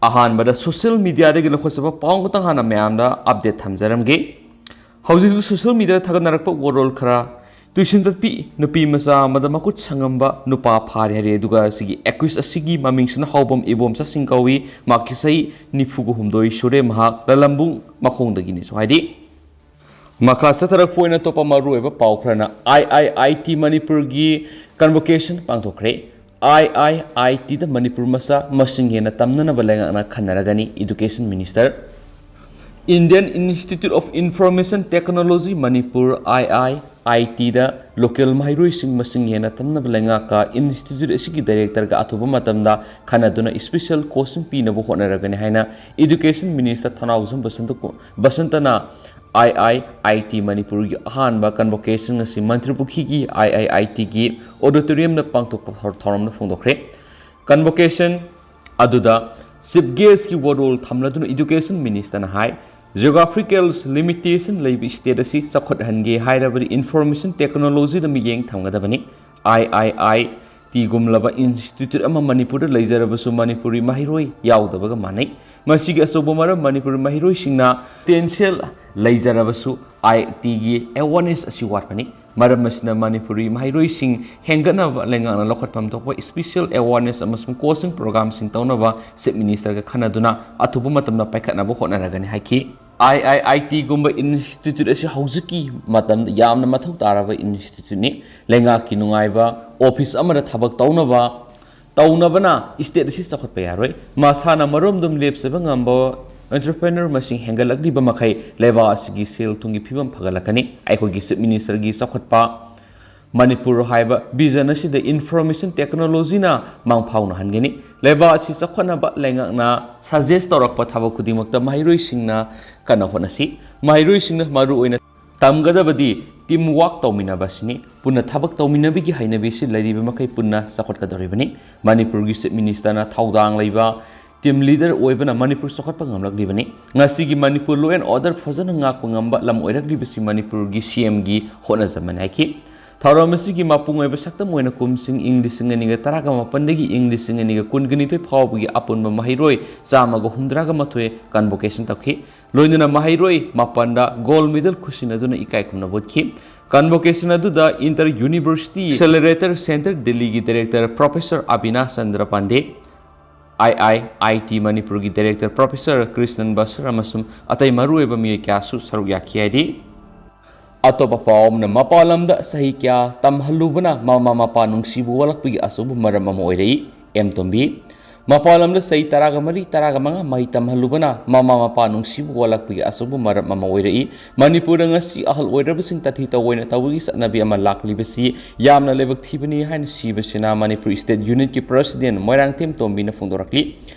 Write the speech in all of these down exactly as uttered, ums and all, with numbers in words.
ꯑꯍꯥꯟꯕꯗ ꯁꯣꯁꯤꯌꯦꯜ ꯃꯤꯗꯤꯌꯥꯗꯒꯤ ꯂꯧꯈꯠꯆꯕ ꯄꯥꯎ ꯈꯛꯇꯪ ꯍꯥꯟꯅ ꯃꯌꯥꯝꯗ ꯑꯞꯗꯦꯠ ꯊꯝꯖꯔꯝꯒꯦ꯫ ꯍꯧꯖꯤꯛ ꯍꯧꯖꯤꯛ ꯁꯣꯁꯤꯌꯦꯜ ꯃꯤꯗꯤꯌꯥꯗ ꯊꯥꯒꯠꯅꯔꯛꯄ ꯋꯥꯔꯣꯜ ꯈꯔ, ꯇ꯭ꯌꯨꯁꯟ ꯆꯠꯄꯤ ꯅꯨꯄꯤ ꯃꯆꯥ ꯑꯃꯗ ꯃꯈꯨꯠ ꯁꯪꯉꯝꯕ ꯅꯨꯄꯥ ꯐꯥꯔꯦ ꯍꯥꯏꯔꯦ꯫ ꯑꯗꯨꯒ ꯁꯤꯒꯤ ꯑꯦꯀ꯭ꯌꯨꯁ ꯑꯁꯤꯒꯤ ꯃꯃꯤꯡꯁꯤꯅ ꯍꯥꯎꯕꯝ ꯏꯕꯣꯝꯆꯥ ꯁꯤꯡ ꯀꯧꯏ꯫ ꯃꯍꯥꯛꯀꯤ ꯆꯍꯤ ꯅꯤꯐꯨꯒ ꯍꯨꯝꯗꯣꯏ ꯁꯨꯔꯦ꯫ ꯃꯍꯥꯛ ꯂꯂꯝꯕꯨꯡ ꯃꯈꯣꯡꯗꯒꯤꯅꯤꯁꯨ ꯍꯥꯏꯔꯤ꯫ ꯃꯈꯥ ꯆꯠꯊꯔꯛꯄ ꯑꯣꯏꯅ ꯑꯇꯣꯞꯄ ꯃꯔꯨꯑꯣꯏꯕ ꯄꯥꯎ ꯈꯔꯅ, ꯑꯥꯏ ꯑꯥꯏ ꯑꯥꯏ ꯇꯤ ꯃꯅꯤꯄꯨꯔꯒꯤ ꯀꯟꯚꯣꯀꯦꯁꯟ ꯄꯥꯡꯊꯣꯛꯈ꯭ꯔꯦ꯫ ꯑꯥꯏ ꯑꯥꯏ ꯑꯥꯏ ꯇꯤꯗ ꯃꯅꯤꯄꯨꯔ ꯃꯆꯥ ꯃꯁꯤꯡ ꯍꯦꯟꯅ ꯇꯝꯅꯅꯕ ꯂꯩꯉꯥꯛꯅ ꯈꯟꯅꯔꯒꯅꯤ, education minister. Indian Institute of Information Technology Manipur, I I I ꯇꯤꯗ ꯂꯣꯀꯦꯜ ꯃꯍꯩꯔꯣꯏꯁꯤꯡ ꯃꯁꯤꯡ ꯍꯦꯟꯅ ꯇꯝꯅꯕ ꯂꯩꯉꯥꯛꯀ ꯏꯟꯁꯇꯤꯇ꯭ꯌꯨꯠ ꯑꯁꯤꯒꯤ ꯗꯥꯏꯔꯦꯛꯇꯔꯒ ꯑꯊꯨꯕ ꯃꯇꯝꯗ ꯈꯟꯅꯗꯨꯅ ꯏꯁꯄꯤꯁꯦꯜ ꯀꯣꯆꯤꯡ ꯄꯤꯅꯕ ꯍꯣꯠꯅꯔꯒꯅꯤ ꯍꯥꯏꯅ ꯏꯗꯨꯀꯦꯁꯟ ꯃꯤꯅꯤꯁꯇꯔ ꯊꯧꯅꯥꯎꯖꯝ ꯕꯁꯟꯇ ꯀꯨ-, ꯕꯁꯟꯇꯅ ꯑꯥꯏ ꯑꯥꯏ ꯑꯥꯏ ꯇꯤ ꯃꯅꯤꯄꯨꯔꯒꯤ ꯑꯍꯥꯟꯕ ꯀꯟꯚꯣꯀꯦꯁꯟ ꯑꯁꯤ ꯃꯟꯇ꯭ꯔꯤ ꯄꯨꯈ꯭ꯔꯤꯒꯤ ꯑꯥꯏ ꯑꯥꯏ ꯑꯥꯏ ꯇꯤꯒꯤ ꯑꯣꯗꯤꯇꯣꯔꯤꯌꯝꯗ ꯄꯥꯡꯊꯣꯛꯄ ꯊꯧ-, ꯊꯧꯔꯝꯗ ꯐꯣꯡꯗꯣꯛꯈ꯭ꯔꯦ꯫ ꯀꯟꯚꯣꯀꯦꯁꯟ ꯑꯗꯨꯗ ꯆꯤꯐ ꯒꯦꯁꯀꯤ ꯋꯥꯔꯣꯜ ꯊꯝꯂꯗꯨꯅ ꯏꯗꯨꯀꯦꯁꯟ ꯃꯤꯅꯤꯁꯇꯔꯅ ꯍꯥꯏ, ꯖꯤꯑꯣꯒ꯭ꯔꯥꯐꯤꯀꯦꯜ ꯂꯤꯃꯤꯇꯦꯁꯟ ꯂꯩꯕ ꯁ꯭ꯇꯦꯠ ꯑꯁꯤ ꯆꯥꯎꯈꯠꯍꯟꯒꯦ ꯍꯥꯏꯔꯕꯗꯤ ꯏꯟꯐꯣꯔꯃꯦꯁꯟ ꯇꯦꯛꯅꯣꯂꯣꯖꯤꯗ ꯃꯤꯠꯌꯦꯡ ꯊꯝꯒꯗꯕꯅꯤ꯫ ꯑꯥꯏ ꯑꯥꯏ ꯑꯥꯏ ꯇꯤꯒꯨꯝꯂꯕ ꯏꯟꯁꯇꯤꯇ꯭ꯌꯨꯠ ꯑꯃ ꯃꯅꯤꯄꯨꯔꯗ ꯂꯩꯖꯔꯕꯁꯨ ꯃꯅꯤꯄꯨꯔꯤ ꯃꯍꯩꯔꯣꯏ ꯌꯥꯎꯗꯕꯒ ꯃꯥꯟꯅꯩ꯫ ꯃꯁꯤꯒꯤ ꯑꯆꯧꯕ ꯃꯔꯝ ꯃꯅꯤꯄꯨꯔꯤ ꯃꯍꯩꯔꯣꯏꯁꯤꯡꯅ ꯄꯣꯇꯦꯟꯁꯤꯌꯦꯜ ꯂꯩꯖꯔꯕꯁꯨ ꯑꯥꯏ ꯇꯤꯒꯤ ꯑꯦꯋꯥꯔꯅꯦꯁ ꯑꯁꯤ ꯋꯥꯠꯄꯅꯤ꯫ ꯃꯔꯝ ꯑꯁꯤꯅ ꯃꯅꯤꯄꯨꯔꯤ ꯃꯍꯩꯔꯣꯏꯁꯤꯡ ꯍꯦꯟꯒꯠꯅꯕ ꯂꯩꯉꯥꯛꯅ ꯂꯧꯈꯠꯐꯝ ꯊꯣꯛꯄ ꯏꯁꯄꯤꯁꯦꯜ ꯑꯦꯋꯥꯔꯅꯦꯁ ꯑꯃꯁꯨꯡ ꯀꯣꯆꯤꯡ ꯄ꯭ꯔꯣꯒ꯭ꯔꯥꯝꯁꯤꯡ ꯇꯧꯅꯕ ꯆꯤꯐ ꯃꯤꯅꯤꯁꯇꯔꯒ ꯈꯟꯅꯗꯨꯅ ꯑꯊꯨꯕ ꯃꯇꯝꯗ ꯄꯥꯏꯈꯠꯅꯕ ꯍꯣꯠꯅꯔꯒꯅꯤ ꯍꯥꯏꯈꯤ꯫ ꯑꯥꯏ ꯑꯥꯏ ꯑꯥꯏ ꯇꯤꯒꯨꯝꯕ ꯏꯟꯁꯇꯤꯇ꯭ꯌꯨꯠ ꯑꯁꯤ ꯍꯧꯖꯤꯛꯀꯤ ꯃꯇꯝꯗ ꯌꯥꯝꯅ ꯃꯊꯧ ꯇꯥꯔꯕ ꯏꯟꯁꯇꯤꯇ꯭ꯌꯨꯠꯅꯤ꯫ ꯂꯩꯉꯥꯛꯀꯤ ꯅꯨꯡꯉꯥꯏꯕ ꯑꯣꯐꯤꯁ ꯑꯃꯗ ꯊꯕꯛ ꯇꯧꯅꯕ, ꯇꯧꯅꯕꯅ ꯁ꯭ꯇꯦꯠ ꯑꯁꯤ ꯆꯥꯎꯈꯠꯄ ꯌꯥꯔꯣꯏ꯫ ꯃꯁꯥꯅ ꯃꯔꯣꯝꯗꯣꯝ ꯂꯦꯞꯆꯕ ꯉꯝꯕ ꯑꯦꯟꯇꯔꯄ꯭ꯔꯦꯅꯔ ꯃꯁꯤꯡ ꯍꯦꯟꯒꯠꯂꯛꯂꯤꯕ ꯃꯈꯩ ꯂꯩꯕꯥꯛ ꯑꯁꯤꯒꯤ ꯁꯦꯜ ꯊꯨꯝꯒꯤ ꯐꯤꯕꯝ ꯐꯒꯠꯂꯛꯀꯅꯤ꯫ ꯑꯩꯈꯣꯏꯒꯤ ꯆꯤꯐ ꯃꯤꯅꯤꯁꯇꯔꯒꯤ ꯆꯥꯎꯈꯠꯄ ꯃꯅꯤꯄꯨꯔ ꯍꯥꯏꯕ ꯚꯤꯖꯟ ꯑꯁꯤꯗ ꯏꯟꯐꯣꯔꯃꯦꯁꯟ ꯇꯦꯛꯅꯣꯂꯣꯖꯤꯅ ꯃꯥꯡ ꯐꯥꯎꯅꯍꯟꯒꯅꯤ꯫ ꯂꯩꯕꯥꯛ ꯑꯁꯤ ꯆꯥꯎꯈꯠꯅꯕ ꯂꯩꯉꯥꯛꯅ ꯁꯖꯦꯁ ꯇꯧꯔꯛꯄ ꯊꯕꯛ ꯈꯨꯗꯤꯡꯃꯛꯇ ꯃꯍꯩꯔꯣꯏꯁꯤꯡꯅ ꯀꯟꯅ ꯍꯣꯠꯅꯁꯤ꯫ ꯃꯍꯩꯔꯣꯏꯁꯤꯡꯅ ꯃꯔꯨꯑꯣꯏꯅ ꯇꯝꯒꯗꯕꯗꯤ ꯇꯤꯝ ꯋꯥꯔꯛ ꯇꯧꯃꯤꯟꯅꯕ ꯑꯁꯤꯅꯤ꯫ ꯄꯨꯟꯅ ꯊꯕꯛ ꯇꯧꯃꯤꯟꯅꯕꯒꯤ ꯍꯩꯅꯕꯤ ꯑꯁꯤ ꯂꯩꯔꯤꯕ ꯃꯈꯩ ꯄꯨꯟꯅ ꯆꯥꯎꯈꯠꯀꯗꯧꯔꯤꯕꯅꯤ꯫ ꯃꯅꯤꯄꯨꯔꯒꯤ ꯆꯤꯐ ꯃꯤꯅꯤꯁꯇꯔꯅ ꯊꯧꯗꯥꯡ ꯂꯩꯕ ꯇꯤꯝ ꯂꯤꯗꯔ ꯑꯣꯏꯕꯅ ꯃꯅꯤꯄꯨꯔ ꯆꯥꯎꯈꯠꯄ ꯉꯝꯂꯛꯂꯤꯕꯅꯤ꯫ ꯉꯁꯤꯒꯤ ꯃꯅꯤꯄꯨꯔ ꯂꯣ ꯑꯦꯟ ꯑꯣꯔꯗꯔ ꯐꯖꯅ ꯉꯥꯛꯄ ꯉꯝꯕ ꯂꯝ ꯑꯣꯏꯔꯛꯂꯤꯕꯁꯤ ꯃꯅꯤꯄꯨꯔꯒꯤ ꯁꯤ ꯑꯦꯝꯒꯤ ꯍꯣꯠꯅꯖꯃꯟ ꯍꯥꯏꯈꯤ꯫ ꯊꯧꯔꯝ ꯑꯁꯤꯒꯤ ꯃꯄꯨꯡ ꯑꯣꯏꯕ ꯁꯛꯇꯝ ꯑꯣꯏꯅ ꯀꯨꯝꯁꯤꯡ ꯏꯪ ꯂꯤꯁꯤꯡ ꯑꯅꯤꯒ ꯇꯔꯥꯒ ꯃꯥꯄꯟꯗꯒꯤ ꯏꯪ ꯂꯤꯁꯤꯡ ꯑꯅꯤꯒ ꯀꯨꯟꯒ ꯅꯤꯊꯣꯏ ꯐꯥꯎꯕꯒꯤ ꯑꯄꯨꯟꯕ ꯃꯍꯩꯔꯣꯏ ꯆꯥꯝꯃꯒ ꯍꯨꯝꯗ꯭ꯔꯥꯒ ꯃꯥꯊꯣꯏ convocation ꯇꯧꯈꯤ꯫ ꯂꯣꯏꯅꯅ ꯃꯍꯩꯔꯣꯏ ꯃꯥꯄꯟꯗ gold medal ꯈꯨꯠꯁꯤꯟꯅꯗꯨꯅ ꯏꯀꯥꯏ ꯈꯨꯝꯅꯕ ꯎꯠꯈꯤ꯫ Convocation ꯑꯗꯨꯗ Inter University Accelerator Center ꯗꯤꯜꯂꯤꯒꯤ Director Professor Abinash Chandra Pandey, I I I T ꯃꯅꯤꯄꯨꯔꯒꯤ Director Professor ꯀ꯭ꯔꯤꯁꯅꯟ ꯕꯁꯔ ꯑꯃꯁꯨꯡ ꯑꯇꯩ ꯃꯔꯨꯑꯣꯏꯕ ꯃꯤꯑꯣꯏ ꯀꯌꯥꯁꯨ ꯁꯔꯨꯛ ꯌꯥꯈꯤ ꯍꯥꯏꯔꯤ꯫ ꯑꯇꯣꯞꯄ ꯄꯥꯎ ꯑꯃꯅ, ꯃꯄꯥꯟ ꯂꯝꯗ ꯆꯍꯤ ꯀꯌꯥ ꯇꯝꯍꯜꯂꯨꯕꯅ ꯃꯃꯥ ꯃꯄꯥ ꯅꯨꯡꯁꯤꯕ ꯋꯥꯠꯂꯛꯄꯒꯤ ꯑꯆꯧꯕ ꯃꯔꯝ ꯑꯃ ꯑꯣꯏꯔꯛꯏ, ꯑꯦꯝ ꯇꯣꯝꯕꯤ꯫ ꯃꯄꯥꯟ ꯂꯝꯗ ꯆꯍꯤ ꯇꯔꯥꯒ ꯃꯔꯤ, ꯇꯔꯥꯒ ꯃꯉꯥ ꯃꯍꯩ ꯇꯝꯍꯜꯂꯨꯕꯅ ꯃꯃꯥ ꯃꯄꯥ ꯅꯨꯡꯁꯤꯕ ꯋꯥꯠꯂꯛꯄꯒꯤ ꯑꯆꯧꯕ ꯃꯔꯝ ꯑꯃ ꯑꯣꯏꯔꯛꯏ꯫ ꯃꯅꯤꯄꯨꯔꯗ ꯉꯁꯤ ꯑꯍꯜ ꯑꯣꯏꯔꯕꯁꯤꯡ ꯇꯥꯊꯤ ꯇꯧꯑꯣꯏꯅ ꯇꯧꯕꯒꯤ ꯆꯠꯅꯕꯤ ꯑꯃ ꯂꯥꯛꯂꯤꯕꯁꯤ ꯌꯥꯝꯅ ꯂꯥꯏꯕꯛ ꯊꯤꯕꯅꯤ ꯍꯥꯏꯅ ꯁꯤꯕ ꯁꯦꯅꯥ ꯃꯅꯤꯄꯨꯔ State Unitꯀꯤ President ꯃꯣꯏꯔꯥꯡꯊꯦꯝ ꯇꯣꯝꯕꯤꯅ ꯐꯣꯡꯗꯣꯔꯛꯂꯤ꯫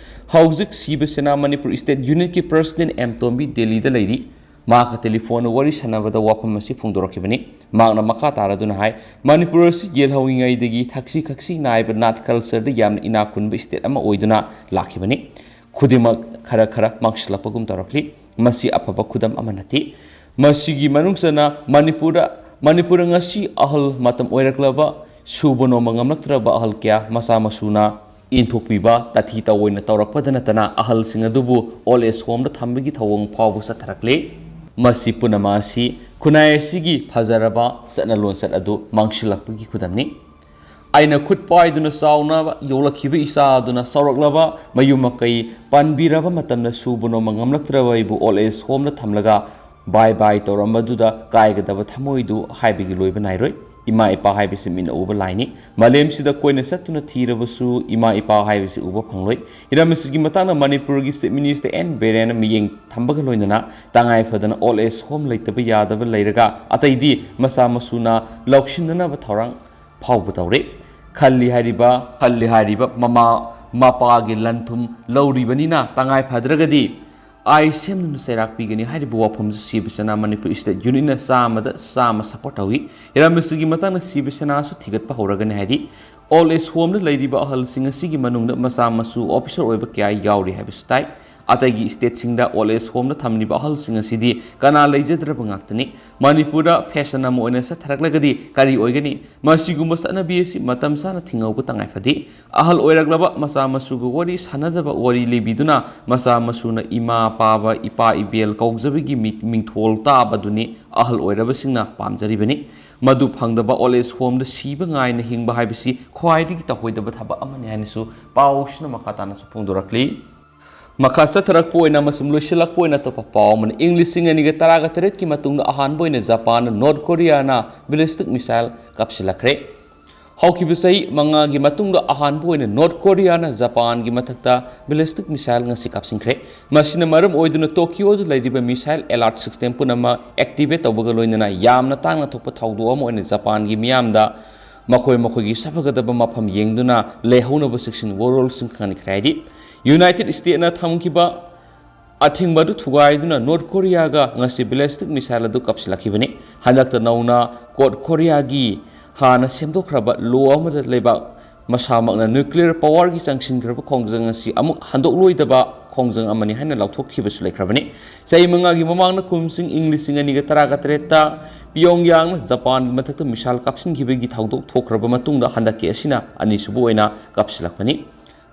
ꯍꯧꯖꯤꯛ ꯁꯤꯕ ꯁꯦꯅꯥ ꯃꯅꯤꯄꯨꯔ State Unitꯀꯤ President ꯑꯦꯝ ꯇꯣꯝꯕꯤ ꯗꯦꯜꯂꯤꯗ ꯂꯩꯔꯤ꯫ ꯃꯍꯥꯛꯀ telephone ꯋꯥꯔꯤ ꯁꯥꯟꯅꯕꯗ ꯋꯥꯐꯝ ꯑꯁꯤ ꯐꯣꯡꯗꯣꯔꯛꯈꯤꯕꯅꯤ꯫ ꯃꯍꯥꯛꯅ ꯃꯈꯥ ꯇꯥꯔꯗꯨꯅ ꯍꯥꯏ, ꯃꯅꯤꯄꯨꯔ ꯑꯁꯤ ꯌꯦꯜꯍꯧꯔꯤꯉꯩꯗꯒꯤ ꯊꯛꯁꯤ ꯈꯥꯁꯤ ꯅꯥꯏꯕ ꯅꯥꯠ cultureꯗ ꯌꯥꯝꯅ ꯏꯅꯥꯛ ꯈꯨꯟꯕ state ꯑꯃ ꯑꯣꯏꯗꯨꯅ ꯂꯥꯛꯈꯤꯕꯅꯤ꯫ ꯈꯨꯗꯤꯡꯃꯛ ꯈꯔ ꯈꯔ ꯃꯥꯡꯁꯤꯜꯂꯛꯄꯒꯨꯝ ꯇꯧꯔꯛꯂꯤ꯫ ꯃꯁꯤ ꯑꯐꯕ ꯈꯨꯗꯝ ꯑꯃ ꯅꯠꯇꯦ꯫ ꯃꯁꯤꯒꯤ ꯃꯅꯨꯡ ꯆꯟꯅ ꯃꯅꯤꯄꯨꯔꯗ, ꯃꯅꯤꯄꯨꯔꯗ ꯉꯁꯤ ꯑꯍꯜ ꯃꯇꯝ ꯑꯣꯏꯔꯛꯂꯕ, ꯁꯨꯕ ꯅꯣꯝꯕ ꯉꯝꯂꯛꯇ꯭ꯔꯕ ꯑꯍꯜ ꯀꯌꯥ ꯃꯆꯥ ꯃꯁꯨꯅ ꯏꯟꯊꯣꯛꯄꯤꯕ, ꯇꯥꯊꯤ ꯇꯧꯑꯣꯏꯅ ꯇꯧꯔꯛꯄꯗ ꯅꯠꯇꯅ ꯑꯍꯜꯁꯤꯡ ꯑꯗꯨꯕꯨ old age homeꯗ ꯊꯝꯕꯒꯤ ꯊꯧꯑꯣꯡ ꯐꯥꯎꯕ ꯆꯠꯊꯔꯛꯂꯦ꯫ ꯃꯁꯤ ꯄꯨꯝꯅꯃꯛ ꯑꯁꯤ ꯈꯨꯟꯅꯥꯏ ꯑꯁꯤꯒꯤ ꯐꯖꯔꯕ ꯆꯠꯅ ꯂꯣꯟꯆꯠ ꯑꯗꯨ ꯃꯥꯡꯁꯤꯜꯂꯛꯄꯒꯤ ꯈꯨꯗꯝꯅꯤ꯫ ꯑꯩꯅ ꯈꯨꯠ ꯄꯥꯏꯗꯨꯅ ꯆꯥꯎꯅ ꯌꯣꯛꯂꯛꯈꯤꯕ ꯏꯆꯥ ꯑꯗꯨꯅ ꯆꯥꯎꯔꯛꯂꯕ ꯃꯌꯨꯝ ꯃꯀꯩ ꯄꯥꯟꯕꯤꯔꯕ ꯃꯇꯝꯗ ꯁꯨꯕ ꯅꯣꯝꯕ ꯉꯝꯂꯛꯇ꯭ꯔꯕ ꯑꯩꯕꯨ old age homeꯗ ꯊꯝꯂꯒ bye bye ꯇꯧꯔꯝꯕꯗꯨꯗ ꯀꯥꯏꯒꯗꯕ ꯊꯃꯣꯏꯗꯨ ꯍꯥꯏꯕꯒꯤ ꯂꯣꯏꯕ ꯅꯥꯏꯔꯣꯏ꯫ ꯏꯃꯥ ꯏꯄꯥ ꯍꯥꯏꯕꯁꯤ ꯃꯤꯠꯅ ꯎꯕ ꯂꯥꯏꯅꯤ꯫ ꯃꯥꯂꯦꯝꯁꯤꯗ ꯀꯣꯏꯅ ꯆꯠꯇꯨꯅ ꯊꯤꯔꯕꯁꯨ ꯏꯃꯥ ꯏꯄꯥ ꯍꯥꯏꯕꯁꯤ ꯎꯕ ꯐꯪꯂꯣꯏ꯫ ꯍꯤꯔꯝ ꯑꯁꯤꯒꯤ ꯃꯇꯥꯡꯗ ꯃꯅꯤꯄꯨꯔꯒꯤ Chief Minister ꯑꯦꯟ ꯕꯤꯔꯦꯟꯅ ꯃꯤꯠꯌꯦꯡ ꯊꯝꯕꯒ ꯂꯣꯏꯅꯅ ꯇꯉꯥꯏ ꯐꯗꯅ old age home ꯂꯩꯇꯕ ꯌꯥꯗꯕ ꯂꯩꯔꯒ ꯑꯇꯩꯗꯤ ꯃꯆꯥ ꯃꯁꯨꯅ ꯂꯧꯁꯤꯟꯅꯅꯕ ꯊꯧꯔꯥꯡ ꯐꯥꯎꯕ ꯇꯧꯔꯦ꯫ ꯈꯜꯂꯤ ꯍꯥꯏꯔꯤꯕ, ꯈꯜꯂꯤ ꯍꯥꯏꯔꯤꯕ ꯃꯃꯥ ꯃꯄꯥꯒꯤ ꯂꯟ ꯊꯨꯝ ꯂꯧꯔꯤꯕꯅꯤꯅ ꯇꯉꯥꯏ ꯐꯗ꯭ꯔꯒꯗꯤ ꯑꯥꯏ ꯁꯦꯝꯗꯨꯅ ꯆꯩꯔꯥꯛ ꯄꯤꯒꯅꯤ ꯍꯥꯏꯔꯤꯕ ꯋꯥꯐꯝꯁꯤ ꯁꯤꯕ ꯁꯦꯅꯥ ꯃꯅꯤꯄꯨꯔ State Unitꯅ ꯆꯥꯝꯃꯗ ꯆꯥꯝꯃ support ꯇꯧꯏ꯫ ꯍꯤꯔꯝ ꯑꯁꯤꯒꯤ ꯃꯇꯥꯡꯗ ꯁꯤꯕ ꯁꯦꯅꯥꯁꯨ ꯊꯤꯒꯠꯄ ꯍꯧꯔꯒꯅꯤ ꯍꯥꯏꯗꯤ old age homeꯗ ꯂꯩꯔꯤꯕ ꯑꯍꯜꯁꯤꯡ ꯑꯁꯤꯒꯤ ꯃꯅꯨꯡꯗ ꯃꯆꯥ ꯃꯁꯨ officer ꯑꯣꯏꯕ ꯀꯌꯥ ꯌꯥꯎꯔꯤ ꯍꯥꯏꯕꯁꯨ ꯇꯥꯏ꯫ ꯑꯇꯩꯒꯤ stateꯁꯤꯡꯗ old age homeꯗ ꯊꯝꯂꯤꯕ ꯑꯍꯜꯁꯤꯡ ꯑꯁꯤꯗꯤ ꯀꯅꯥ ꯂꯩꯖꯗ꯭ꯔꯕ ꯉꯥꯛꯇꯅꯤ꯫ ꯃꯅꯤꯄꯨꯔꯗ fashion ꯑꯃ ꯑꯣꯏꯅ ꯆꯠꯊꯔꯛꯂꯒꯗꯤ ꯀꯔꯤ ꯑꯣꯏꯒꯅꯤ? ꯃꯁꯤꯒꯨꯝꯕ ꯆꯠꯅꯕꯤ ꯑꯁꯤ ꯃꯇꯝ ꯆꯥꯅ ꯊꯤꯡꯍꯧꯕ ꯇꯉꯥꯏ ꯐꯗꯦ꯫ ꯑꯍꯜ ꯑꯣꯏꯔꯛꯂꯕ ꯃꯆꯥ ꯃꯁꯨꯒ ꯋꯥꯔꯤ ꯁꯥꯟꯅꯗꯕ, ꯋꯥꯔꯤ ꯂꯤꯕꯤꯗꯨꯅ ꯃꯆꯥ ꯃꯁꯨꯅ ꯏꯃꯥ, ꯄꯥꯕ, ꯏꯄꯥ, ꯏꯕꯦꯜ ꯀꯧꯖꯕꯒꯤ ꯃꯤ-, ꯃꯤꯡꯊꯣꯜ ꯇꯥꯕꯗꯨꯅꯤ ꯑꯍꯜ ꯑꯣꯏꯔꯕꯁꯤꯡꯅ ꯄꯥꯝꯖꯔꯤꯕꯅꯤ꯫ ꯃꯗꯨ ꯐꯪꯗꯕ old age homeꯗ ꯁꯤꯕ ꯉꯥꯏꯅ ꯍꯤꯡꯕ ꯍꯥꯏꯕꯁꯤ ꯈ꯭ꯋꯥꯏꯗꯒꯤ ꯇꯧꯍꯩꯗꯕ ꯊꯕꯛ ꯑꯃꯅꯤ ꯍꯥꯏꯅꯁꯨ ꯄꯥꯎꯁꯤꯅ ꯃꯈꯥ ꯇꯥꯅꯁꯨ ꯐꯣꯡꯗꯣꯔꯛꯂꯤ꯫ ꯃꯈꯥ ꯆꯠꯊꯔꯛꯄ ꯑꯣꯏꯅ ꯑꯃꯁꯨꯡ ꯂꯣꯏꯁꯤꯜꯂꯛꯄ ꯑꯣꯏꯅ ꯑꯇꯣꯞꯄ ꯄꯥꯎ ꯑꯃꯅ, ꯏꯪ ꯂꯤꯁꯤꯡ ꯑꯅꯤꯒ ꯇꯔꯥꯒ ꯇꯔꯦꯠꯀꯤ ꯃꯇꯨꯡꯗ ꯑꯍꯥꯟꯕ ꯑꯣꯏꯅ ꯖꯄꯥꯟꯅ ꯅꯣꯔꯠ ꯀꯣꯔꯤꯌꯥꯅ ballistic missile ꯀꯥꯞꯁꯤꯜꯂꯛꯈ꯭ꯔꯦ꯫ ꯍꯧꯈꯤꯕ ꯆꯍꯤ ꯃꯉꯥꯒꯤ ꯃꯇꯨꯡꯗ ꯑꯍꯥꯟꯕ ꯑꯣꯏꯅ ꯅꯣꯔꯠ ꯀꯣꯔꯤꯌꯥꯅ ꯖꯄꯥꯟꯒꯤ ꯃꯊꯛꯇ ballistic missile ꯉꯁꯤ ꯀꯥꯞꯁꯤꯟꯈ꯭ꯔꯦ꯫ ꯃꯁꯤꯅ ꯃꯔꯝ ꯑꯣꯏꯗꯨꯅ ꯇꯣꯀꯤꯌꯣꯗ ꯂꯩꯔꯤꯕ missile alert system ꯄꯨꯝꯅꯃꯛ activate ꯇꯧꯕꯒ ꯂꯣꯏꯅꯅ ꯌꯥꯝꯅ ꯇꯥꯡꯅ ꯊꯣꯛꯄ ꯊꯧꯗꯣꯛ ꯑꯃ ꯑꯣꯏꯅ ꯖꯄꯥꯟꯒꯤ ꯃꯤꯌꯥꯝꯗ ꯃꯈꯣꯏ ꯃꯈꯣꯏꯒꯤ ꯁꯥꯐꯒꯗꯕ ꯃꯐꯝ ꯌꯦꯡꯗꯨꯅ ꯂꯩꯍꯧꯅꯕ ꯆꯦꯛꯁꯤꯟ ꯋꯥꯔꯣꯜꯁꯤꯡ ꯈꯪꯍꯟꯈ꯭ꯔꯦ ꯍꯥꯏꯗꯤ, ꯌꯨꯅꯥꯏꯇꯦꯗ ꯁ꯭ꯇꯦꯠꯅ ꯊꯝꯈꯤꯕ ꯑꯊꯤꯡꯕ ꯑꯗꯨ ꯊꯨꯒꯥꯏꯗꯨꯅ ꯅꯣꯔꯠ ꯀꯣꯔꯤꯌꯥꯒ ꯉꯁꯤ ballistic missile ꯑꯗꯨ ꯀꯥꯞꯁꯤꯜꯂꯛꯈꯤꯕꯅꯤ꯫ ꯍꯟꯗꯛꯇ ꯅꯧꯅ ꯀꯣꯔꯠ ꯀꯣꯔꯤꯌꯥꯒꯤ ꯍꯥꯟꯅ ꯁꯦꯝꯗꯣꯛꯈ꯭ꯔꯕ law ꯑꯃꯗ ꯂꯩꯕꯥꯛ ꯃꯁꯥꯃꯛꯅ nuclear powerꯒꯤ ꯆꯪꯁꯤꯟꯈ꯭ꯔꯕ ꯈꯣꯡꯖꯪ ꯑꯁꯤ ꯑꯃꯨꯛ ꯍꯟꯗꯣꯛꯂꯣꯏꯗꯕ ꯈꯣꯡꯖꯪ ꯑꯃꯅꯤ ꯍꯥꯏꯅ ꯂꯥꯎꯊꯣꯛꯈꯤꯕꯁꯨ ꯂꯩꯈ꯭ꯔꯕꯅꯤ꯫ ꯆꯍꯤ ꯃꯉꯥꯒꯤ ꯃꯃꯥꯡꯗ ꯀꯨꯝꯁꯤꯡ ꯏꯪ ꯂꯤꯁꯤꯡ ꯑꯅꯤꯒ ꯇꯔꯥꯒ ꯇꯔꯦꯠꯇ ꯄꯤꯌꯣꯡꯌꯥꯡꯅ ꯖꯄꯥꯟꯒꯤ ꯃꯊꯛꯇ missile ꯀꯥꯞꯁꯤꯟꯈꯤꯕꯒꯤ ꯊꯧꯗꯣꯛ ꯊꯣꯛꯈ꯭ꯔꯕ ꯃꯇꯨꯡꯗ ꯍꯟꯗꯛꯀꯤ ꯑꯁꯤꯅ ꯑꯅꯤꯁꯨꯕ ꯑꯣꯏꯅ ꯀꯥꯞꯁꯤꯜꯂꯛꯄꯅꯤ꯫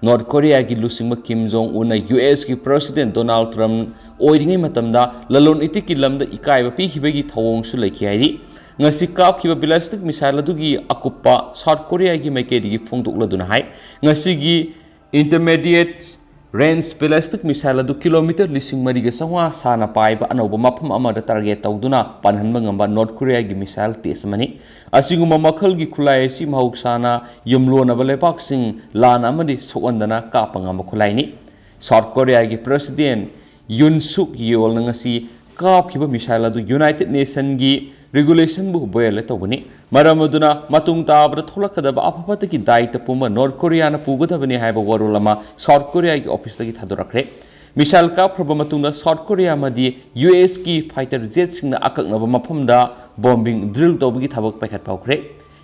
ꯅꯣꯔꯠ ꯀꯣꯔꯤꯌꯥꯒꯤ ꯂꯨꯆꯤꯡꯕ ꯀꯤꯝ ꯖꯣꯡ ꯎꯟꯅ ꯌꯨ ꯑꯦꯁꯀꯤ president ꯗꯣꯅꯥꯜꯗ ꯇ꯭ꯔꯝꯞ ꯑꯣꯏꯔꯤꯉꯩ ꯃꯇꯝꯗ ꯂꯂꯣꯟ ꯏꯇꯤꯛꯀꯤ ꯂꯝꯗ ꯏꯀꯥꯏꯕ ꯄꯤꯈꯤꯕꯒꯤ ꯊꯧꯑꯣꯡꯁꯨ ꯂꯩꯈꯤ ꯍꯥꯏꯔꯤ꯫ ꯉꯁꯤ ꯀꯥꯞꯈꯤꯕ ballistic missile ꯑꯗꯨꯒꯤ ꯑꯀꯨꯞꯄ ꯁꯥꯎꯠ ꯀꯣꯔꯤꯌꯥꯒꯤ ꯃꯥꯏꯀꯩꯗꯒꯤ ꯐꯣꯡꯗꯣꯛꯂꯗꯨꯅ ꯍꯥꯏ, ꯉꯁꯤꯒꯤ intermediate range ballistic missile ꯑꯗꯨ ꯀꯤꯂꯣꯃꯤꯇꯔ ꯂꯤꯁꯤꯡ ꯃꯔꯤꯒ ꯆꯥꯝꯃꯉꯥ ꯁꯥꯡꯅ ꯄꯥꯏꯕ ꯑꯅꯧꯕ ꯃꯐꯝ ꯑꯃꯗ target ꯇꯧꯗꯨꯅ ꯄꯥꯟꯍꯟꯕ ꯉꯝꯕ ꯅꯣꯔꯠ ꯀꯣꯔꯤꯌꯥꯒꯤ missile test ꯑꯃꯅꯤ꯫ ꯑꯁꯤꯒꯨꯝꯕ ꯃꯈꯜꯒꯤ ꯈꯨꯠꯂꯥꯏ ꯑꯁꯤ ꯃꯍꯧꯁꯥꯅ ꯌꯨꯝꯂꯣꯟꯅꯕ ꯂꯩꯕꯥꯛꯁꯤꯡ ꯂꯥꯟ ꯑꯃꯗꯤ ꯁꯣꯛꯍꯟꯗꯅ ꯀꯥꯞꯄ ꯉꯝꯕ ꯈꯨꯠꯂꯥꯏꯅꯤ꯫ ꯁꯥꯎꯠ ꯀꯣꯔꯤꯌꯥꯒꯤ president ꯌꯨꯟ ꯁꯨꯛ ꯌꯣꯜꯅ ꯉꯁꯤ ꯀꯥꯞꯈꯤꯕ missile ꯑꯗꯨ ꯌꯨꯅꯥꯏꯇꯦꯗ ꯅꯦꯁꯟꯒꯤ regulationꯕꯨ violate ꯇꯧꯕꯅꯤ꯫ ꯃꯔꯝ ꯑꯗꯨꯅ ꯃꯇꯨꯡ ꯇꯥꯕꯗ ꯊꯣꯛꯂꯛꯀꯗꯕ ꯑꯐ ꯐꯠꯇꯒꯤ ꯗꯥꯏꯇ ꯄꯨꯝꯕ ꯅꯣꯔꯠ ꯀꯣꯔꯤꯌꯥꯅ ꯄꯨꯒꯗꯕꯅꯤ ꯍꯥꯏꯕ ꯋꯥꯔꯣꯜ ꯑꯃ ꯁꯥꯎꯠ ꯀꯣꯔꯤꯌꯥꯒꯤ officeꯇꯒꯤ ꯊꯥꯗꯣꯔꯛꯈ꯭ꯔꯦ꯫ Missile ꯀꯥꯞꯈ꯭ꯔꯕ ꯃꯇꯨꯡꯗ ꯁꯥꯎꯠ ꯀꯣꯔꯤꯌꯥ ꯑꯃꯗꯤ ꯌꯨ ꯑꯦꯁꯀꯤ fighter jetꯁꯤꯡꯅ ꯑꯀꯛꯅꯕ ꯃꯐꯝꯗ bombing drill ꯇꯧꯕꯒꯤ ꯊꯕꯛ ꯄꯥꯏꯈꯠꯄ ꯍꯧꯈ꯭ꯔꯦ꯫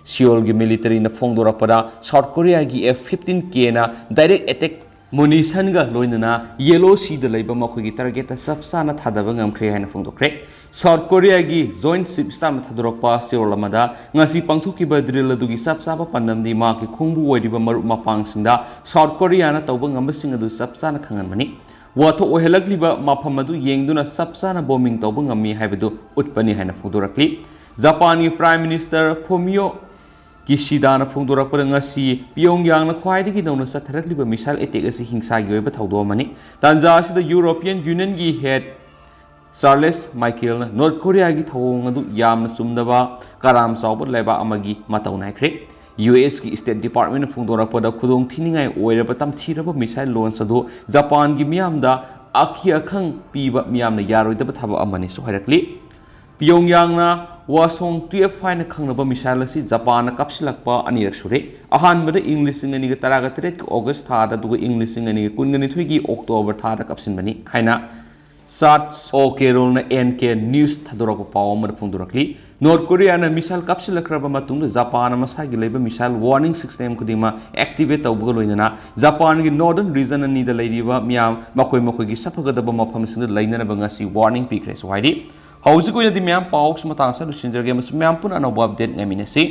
ꯁꯤꯑꯣꯜꯒꯤ militaryꯅ ꯐꯣꯡꯗꯣꯔꯛꯄꯗ ꯁꯥꯎꯠ ꯀꯣꯔꯤꯌꯥꯒꯤ F fifteen Kꯅ direct attack munitionꯒ ꯂꯣꯏꯅꯅ Yellow Seaꯗ ꯂꯩꯕ ꯃꯈꯣꯏꯒꯤ targetꯇ ꯆꯞ ꯆꯥꯅ ꯊꯥꯗꯕ ꯉꯝꯈ꯭ꯔꯦ ꯍꯥꯏꯅ ꯐꯣꯡꯗꯣꯛꯈ꯭ꯔꯦ꯫ South Koreaꯒꯤ Joint Chief Staffꯅ ꯊꯥꯗꯣꯔꯛꯄ ꯆꯦꯔꯣꯜ ꯑꯃꯗ ꯉꯁꯤ ꯄꯥꯡꯊꯣꯛꯈꯤꯕ drill ꯑꯗꯨꯒꯤ ꯆꯞ ꯆꯥꯕ ꯄꯥꯟꯗꯝꯗꯤ ꯃꯍꯥꯛꯀꯤ ꯈꯣꯡꯕꯨ ꯑꯣꯏꯔꯤꯕ ꯃꯔꯨꯞ ꯃꯄꯥꯡꯁꯤꯡꯗ South Koreaꯅ ꯇꯧꯕ ꯉꯝꯕꯁꯤꯡ ꯑꯗꯨ ꯆꯞ ꯆꯥꯅ ꯈꯪꯍꯟꯕꯅꯤ꯫ ꯋꯥꯊꯣꯛ ꯑꯣꯏꯍꯜꯂꯛꯂꯤꯕ ꯃꯐꯝ ꯑꯗꯨ ꯌꯦꯡꯗꯨꯅ ꯆꯞ ꯆꯥꯅ bombing ꯇꯧꯕ ꯉꯝꯃꯤ ꯍꯥꯏꯕꯗꯨ ꯎꯠꯄꯅꯤ ꯍꯥꯏꯅ ꯐꯣꯡꯗꯣꯔꯛꯂꯤ꯫ ꯖꯄꯥꯟꯒꯤ Prime Minister Fumio ꯀꯤꯁꯤꯗꯥꯅ ꯐꯣꯡꯗꯣꯔꯛꯄꯗ ꯉꯁꯤ ꯄꯤꯌꯣꯡꯌꯥꯡꯅ ꯈ꯭ꯋꯥꯏꯗꯒꯤ ꯅꯧꯅ ꯆꯠꯊꯔꯛꯂꯤꯕ missile attack ꯑꯁꯤ ꯍꯤꯡꯁꯥꯒꯤ ꯑꯣꯏꯕ ꯊꯧꯗꯣꯛ ꯑꯃꯅꯤ꯫ ꯇꯥꯟꯖꯥ ꯑꯁꯤꯗ European Unionꯒꯤ head Charles Michelꯅ North Koreaꯒꯤ ꯊꯧꯑꯣꯡ ꯑꯗꯨ ꯌꯥꯝꯅ ꯆꯨꯝꯗꯕ, ꯀꯔꯥꯝ ꯆꯥꯎꯕ ꯂꯩꯕꯥꯛ ꯑꯃꯒꯤ ꯃꯇꯧ ꯅꯥꯏꯈ꯭ꯔꯦ꯫ USꯀꯤ State Departmentꯅ ꯐꯣꯡꯗꯣꯔꯛꯄꯗ ꯈꯨꯗꯣꯡ ꯊꯤꯅꯤꯡꯉꯥꯏ ꯑꯣꯏꯔꯕ ꯇꯝꯊꯤꯔꯕ missile launch ꯑꯗꯨ ꯖꯄꯥꯟꯒꯤ ꯃꯤꯌꯥꯝꯗ ꯑꯀꯤ ꯑꯈꯪ ꯄꯤꯕ, ꯃꯤꯌꯥꯝꯅ ꯌꯥꯔꯣꯏꯗꯕ ꯊꯕꯛ ꯑꯃꯅꯤꯁꯨ ꯍꯥꯏꯔꯛꯂꯤ꯫ ꯄꯤꯌꯣꯡꯌꯥꯡꯅ ꯋꯥꯁꯣꯡ twelve ꯍꯥꯏꯅ ꯈꯪꯅꯕ missile ꯑꯁꯤ ꯖꯄꯥꯟꯅ ꯀꯥꯞꯁꯤꯜꯂꯛꯄ ꯑꯅꯤꯔꯛ ꯁꯨꯔꯦ꯫ ꯑꯍꯥꯟꯕꯗ ꯏꯪ ꯂꯤꯁꯤꯡ ꯑꯅꯤꯒ ꯇꯔꯥꯒ ꯇꯔꯦꯠꯀꯤ August ꯊꯥꯗ, ꯑꯗꯨꯒ ꯏꯪ ꯂꯤꯁꯤꯡ ꯑꯅꯤꯒ ꯀꯨꯟꯒ ꯅꯤꯊꯣꯏꯒꯤ October ꯊꯥꯗ ꯀꯥꯞꯁꯤꯟꯕꯅꯤ ꯍꯥꯏꯅ Charles O'Carrollꯅ NK News ꯊꯥꯗꯣꯔꯛꯄ ꯄꯥꯎ ꯑꯃꯗ ꯐꯣꯡꯗꯣꯔꯛꯂꯤ꯫ North Koreaꯅ missile ꯀꯥꯞꯁꯤꯜꯂꯛꯈ꯭ꯔꯕ ꯃꯇꯨꯡꯗ ꯖꯄꯥꯟꯅ ꯃꯁꯥꯒꯤ ꯂꯩꯕ missile warning system ꯈꯨꯗꯤꯡꯃꯛ activate ꯇꯧꯕꯒ ꯂꯣꯏꯅꯅ ꯖꯄꯥꯟꯒꯤ northern region ꯑꯅꯤꯗ ꯂꯩꯔꯤꯕ ꯃꯤꯌꯥꯝ ꯃꯈꯣꯏ ꯃꯈꯣꯏꯒꯤ ꯆꯠꯐꯒꯗꯕ ꯃꯐꯝꯁꯤꯡꯗ ꯂꯩꯅꯅꯕ ꯉꯁꯤ warning ꯄꯤꯈ꯭ꯔꯦꯁꯨ ꯍꯥꯏꯔꯤ꯫ ꯍꯧꯖꯤꯛ ꯑꯣꯏꯅꯗꯤ ꯃꯌꯥꯝ ꯄꯥꯎꯁꯤ ꯃꯇꯥꯡ ꯑꯁꯤꯗ ꯂꯣꯏꯁꯤꯟꯖꯔꯒꯦ ꯑꯃꯁꯨꯡ ꯃꯌꯥꯝ ꯄꯨꯟꯅ ꯑꯅꯧꯕ update ꯉꯥꯏꯃꯤꯟꯅꯁꯤ꯫